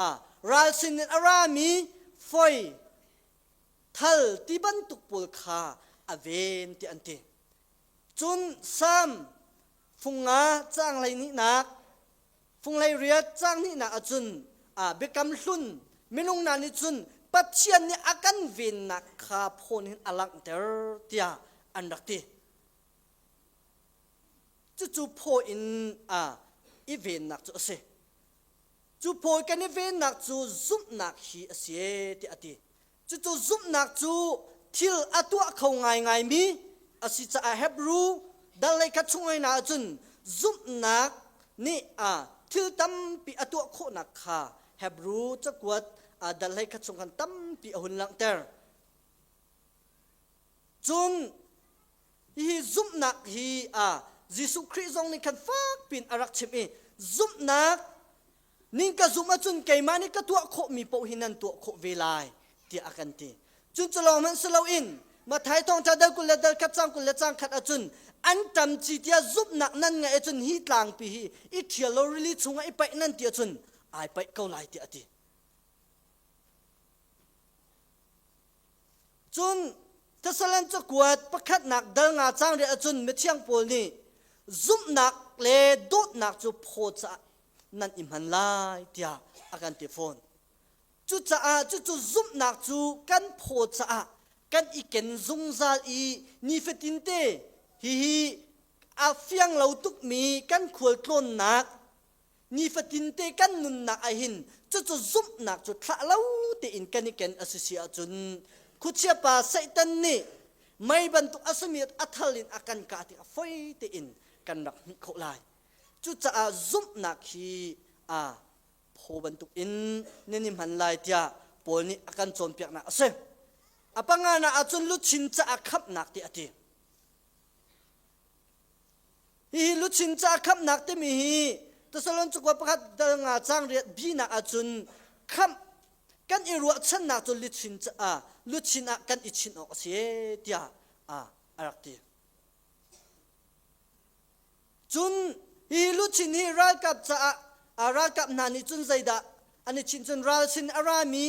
a ral sin in a rami foi thal ti bantuk pawl kha a ven ti an ti cun sam funga caang hlei hnihnak funghlei riat caang hnihnak ahcun a biakam hlun minung hna nih cun Pathian nih a kan vennak kha phone hin a langhter tiah an rak ti cucu phaw in a i vennak cu a si Cu phawi kan i vennak cu zumhnak hi a si e tiah a ti. Cucu zumhnak cu thil a tuah kho ngaingaimi a si caah Hebrew dal lei khat chung hna ahcun zumhnak nih a thil tampi a tuah khawhnak kha Hebrew cakuat dal hlei khat chung khan tampi a hun langhter. Cun Hihi zumhnak hi a Jesuh Khrih zong nih khan fak pin a rak chim i zumhnak ning ka zumh ahcun keimah nih ka tuah khawhmi paoh hi nan tuah khawh ve lai tiah a kan ti. Cun cu lawng hmanh si loin Matthai thawngṭha dal 20 le dal khat cang 20 le cang khat ahcun an ṭam ci tiah zumhnak nan ngeih ahcun hi tlangpi hi i ṭhial law rili chungah i paih nan ti ahcun ai paih ko lai tiah a ti. Cun Thessalon cakuat pakhatnak dal nga cang riah ahcun mithiang Paul nih zumhnak le dawtnak cu phaw caah nan i hman lai tiah a kan ti fawn. Cucaah cucu zumhnak cu kan phaw caah kan i ken zungzal i nifatinte hihi a fiang lo tukmi kan khualtlawnnak nifatinte kan nunnak ah hin cucu zumhnak cu thlah lo tein kan i ken a si si ahcun khuachia pa Satan nih mei bantuk a simi a thal in a kan kah tik a foi tein kan rak hmuh khawh lai cucaah zumhnak hi a. phaw bantuk in nan i hman lai tiah Paul nih a kan cawnpiaknak a si. A panganak ahcun luchin caah khamhnak ti a ti. Hihi luchin caah khamhnak timi hi Thessalon cukua pakhat dal nga cang riat binak ahcun khamh kan i ruahchannak cu luchin caah luchin ah kan i chinh awk a si tiah a rak ti. Cun hi luchin hi ralkap caah ralkap hna nih cun zeidah an i chinh cun ral sin a rami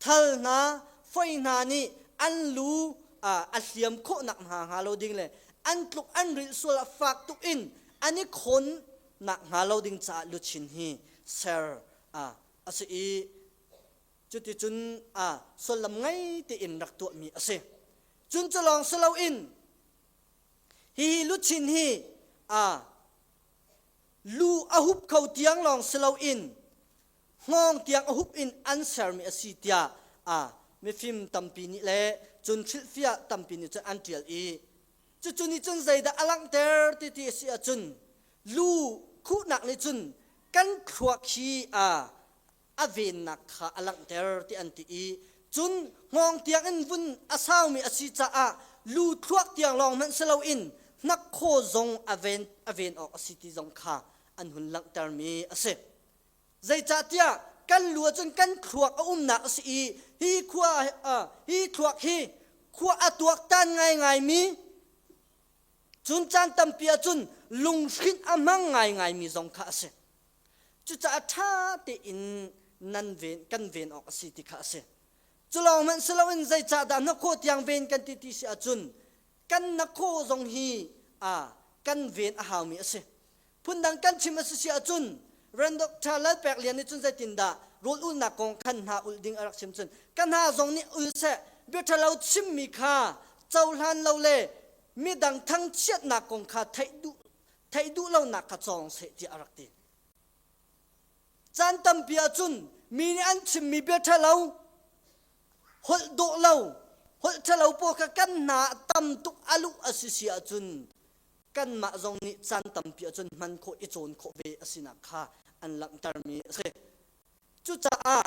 thal hna foi hna nih an lu a hliam khawhnak hna hnga lo ding le an tluk an rilh sual ah fak tuk in an i khawn nak hnga lo ding caah luchin hi ser a si i cuticun sullam ngei tein rak tuahmi a si. Cun cu lawng si loin Hihi luchin hi a lu a hup kho tiang lawng si loin hngawng tiang a hup in an sermi a si tiah a mifim tampi nih le cun hrilhfiah tampi nih cun an ṭial i cucu nih cun zeidah a langhter ti ti a si ahcun lu khuhnak nih cun kan thluak hi a a vennak kha a langhter ti an ti i cun hngawng tiang in vun a saumi a si caah lu thluak tiang lawng hmanh si loin hnakhaw zong a ven a ven awk a si ti zong kha an hun langhtermi a si. Zeicahtiah kan lu ahcun kan thluak a umnak a si i hi khua hi thluak hi khua a tuaktan ngaingaimi cun caan tampi ahcun lunghrinh a hmang ngaingaimi zong kha a si. Cucaah ṭha tein nan ven, kan ven awk a si ti kha a si. Cu lawng hmanh si loin zeicahdah hnakhaw tiang ven kan ti ti si ahcun kan hnakhaw zong hi a kan ven a haumi a si. Phundang kan chim a si si ahcun Ren Dr. Lalpek Lian nih cun zeitindah rawl ulnak kong khan hna ulh ding a rak chim cun ka hna zong nih ul seh bia ṭhalo chimmi kha cohlan lo le midang thangchiatnak kong kha theih duh theih duh lonak kha cawng seh tiah a rak ti. Caan tampi ahcun mi nih an chimmi bia ṭhalo, holh dawh lo, holh ṭhalo pawl kha kan hna ah tam tuk a luh a si si ahcun kanmah zong nih caan tampi ahcun hman khawh i cawn khawh ve a sinak kha an langhtermi a si. Cucaah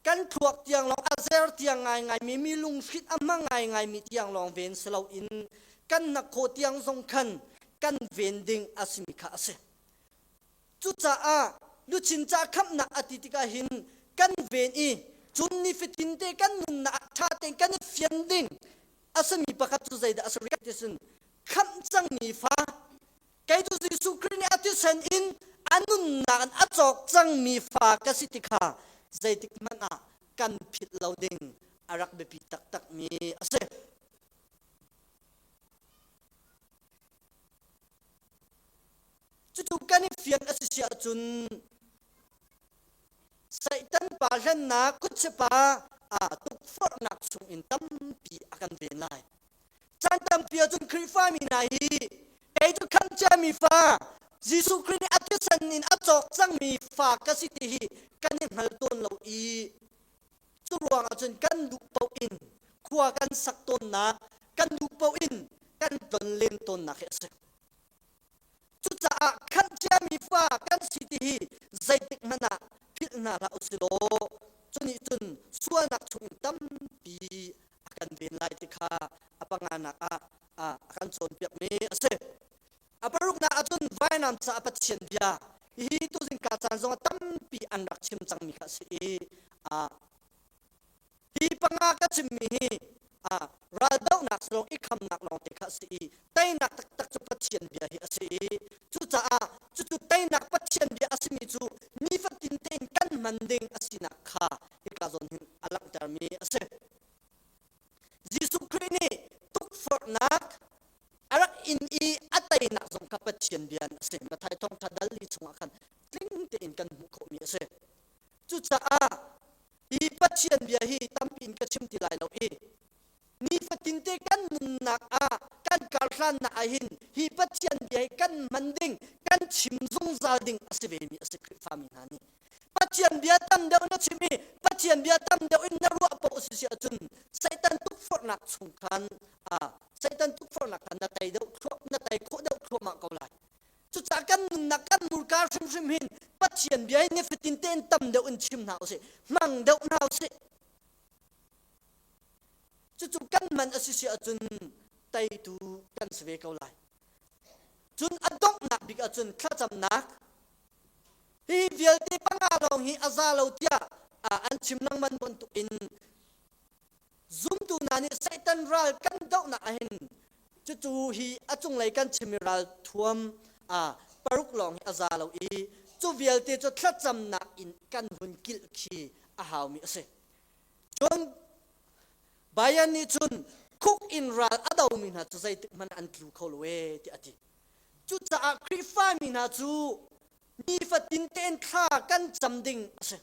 kan thluak tiang lawng a zer tiang ngaingaimi mi lunghrinh a hmang ngaingaimi tiang lawng ven si loin kan hnakhaw tiang zong khan kan ven ding a simi kha a si. Cucaah luchin ca khamhnak a ti tikah hin kan ven i cun nifatin te kan nunnak ah ṭha tein kan i fian ding a simi pakhat cu zeidah a si rih ti cun khamh cangmi fa Kei cu Jesuh Khrih nih a thisen in a nunnak in a cawk cangmi fa ka si ti kha zeitik hmanh ah kan philh lo ding a rak biapi taktakmi a si. Cucu kan i fian a si si ahcun Satan pa hlennak kutchipa aa tukforhnak chungin tampi a kan ven lai. Caan tampi ahcun Khrihfami hna hi kei cu khamh ciami fa Jesuh Khrih nih a thisen in a cawk cangmi fa ka si ti hi kan i hngal tawn lo i cu ruangah cun kan duh paoh in khua kan sak tawnnak kan duh paoh in kan tlonlen tawnnak hi a si. Cucaah khamh ciami fa kan si ti hi zeitik hmanh ah philh hna hlah usih law cu nih cun sualnak chungin tampi a kan ven lai ti kha a panganak ah a kan cawnpiakmi a si. A paruknak ahcun vainam caah Pathian bia hihi tuzing ka caan zongah tampi an rak chim cangmi kha a si i Hi panga ka chimmi hi raldohnak lawng i khamnak lawngte kha a si i teinak taktak cu Pathian bia hi a si i cucaah cucu teinak Pathian bia a simi cu nifatin tein kan hman ding a sinak kha hika zawn hin a langhtermi a si. Jesuh Khrih nih tukforhnak a rak in i a teinak zong kha Pathian bia in a si. Matthai thawngṭha dal li chungah khan tling tein kan hmuh khawhmi a si. Cucaah hi Pathian bia hi tampi in ka chim ti lai lo i nifatinte kan nunnak ah kan karhlannak ah hin hi Pathian bia hi kan hman ding kan chim zungzal ding a si ve mi a si Khrihfami hna nih Pathian bia tam deuh na chim i Pathian bia tam deuh in na ruah paoh si si ahcun Satan tukforhnak chung khan Satan tukforhnak khan na tei deuh na tei khawh deuh thluahmah ko lai Cucaah kan nunnak kan murka hrimhrim hin Pathian bia hi nifatin te. chim hna usih, hmang deuh hna usih. Cucu kan man a si si ahcun teitu kan si ve ko lai. Cun a donghnak bik ahcun thlacamnak hi vialte panga lawng hi a za lo tiah an chim lengmang bantuk in zumtu hna nih Satan ral kan dohnak ahhin cucu hi a cunglei kan chimmi ral thuam paruk lawng hi a za lo i cu vialte cu thlacamnak in kan hun kilh khi a haumi a si. Cun Bayern nih cun khuk in ral a domi hna cu zeitik hmanh an tlu kho lo ee tiah a ti. Cucaah Khrihfa mi hna cu nifatin tein thla kan cam ding a si.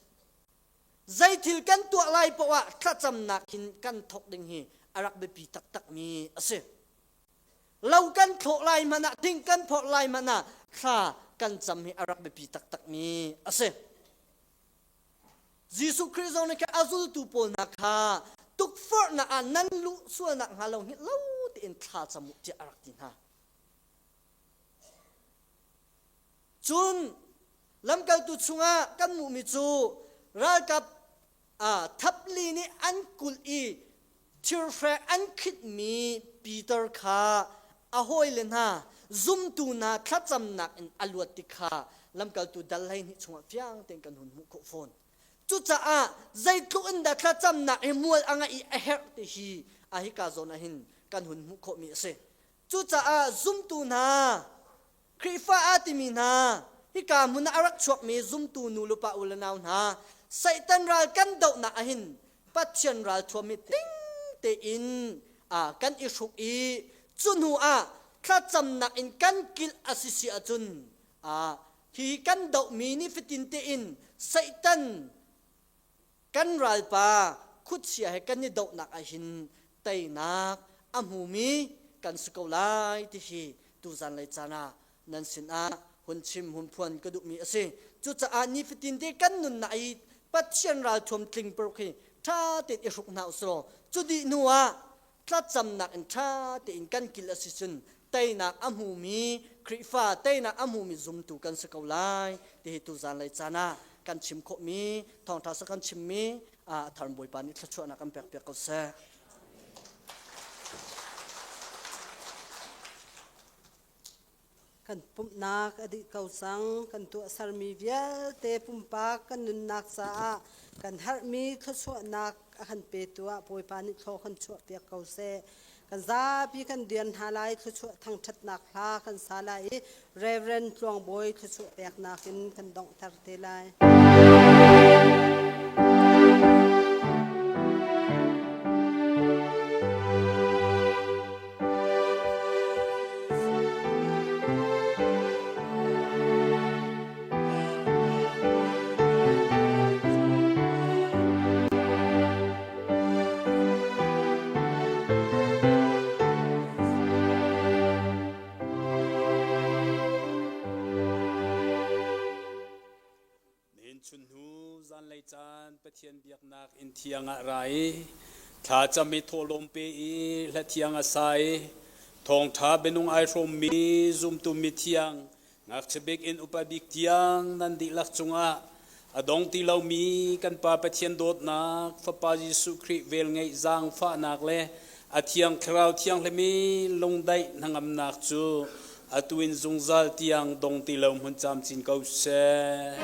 Zeithil kan tuah lai poah ah thlacamnak hin kan thawk ding hi a rak biapi taktakmi a si. Lo kan thlawh lai hmanh ah, thing kan phorh lai hmanh ah thla kan cam hi a rak biapi taktakmi a si. Jesuh Khrih zong nih khan a zultu pawl hna kha tukforhnak ah nan luh sualnak hnga lo hngilh lo tein thla cam u tiah a rak ti hna. Cun lamkaltu chungah kan hmuhmi cu ralkap thapli nih an kulh i thirhrek an khinhmi Peter kha a hawile hna zumtu hna thlacamnak in a luat ti kha lamkaltu dal 12 chungah fiang tein kan hun hmuh khawh fawn. Cucaah zeitluk in dah thlacamnak hi mual a ngeih i a herh ti hi a hika zawn ah hin kan hun hmuh khawhmi a si. Cucaah zumtu hna Khrihfa aa timi hna hika hmun ah a rak chuakmi zumtu nu le pa u le nau hna Satan ral kan dohnak ahhin Pathian ral thuam hi tling tein kan i hruk i cu hnu ah thlacamnak in kan kilh a si si ahcun hi kan dohmi nifatin tein Satan kan ralpa khuachia he kan i dohnak ahhin teinak a hmumi kan si ko lai ti hi tuzan lei caan ah nan sinah hun chim hun phuan ka duhmi a si. Cucaah nifatin te kan nunnak i Pathian ralthuam tling paruk hi ṭha tein i hruk hna usih law cu dih hnu ah thlacamnak in ṭha tein kan kil a si cun teinak a hmumi Khrihfa teinak a hmumi zumtu kan si ko lai ti hi tuzan lei caan ah kan chim khawhmi thawngṭha sa kan chimmi a thar Bawipa nih thluachuahnak kan pek piak ko seh. Kan pumhnak a dih ko cang. Kan tuahsermi vialte pumpak kan nunnak caah kan herhmi thluachuahnak a kan petu ah Bawipa nih thlaw kan chuahpiak ko seh. Kan zapi kan dian hna lai thluachuah thangṭhatnak hla kan sa lai i Reverend Tluang Bawi thluachuah peknak in kan donghter te lai. Nihin chunhnu zanlei caan Pathian biaknak inn thiang ah ra i thlacam i thawhlawm pe i hla thiang a sa i thawngṭha bianung ai hrawmmi zumtu mithiang ngakchia bik in upa bik tiang nan dihlak cungah a dong ti lomi kan Pa Pathian dawtnak Fapa Jesuh Khrih velngeih zaangfahnak le a thiang thlarau thianghlim i lungdaih hnangamnak cu atu in zungzal tiang dong ti lo hmun camcin ko seh.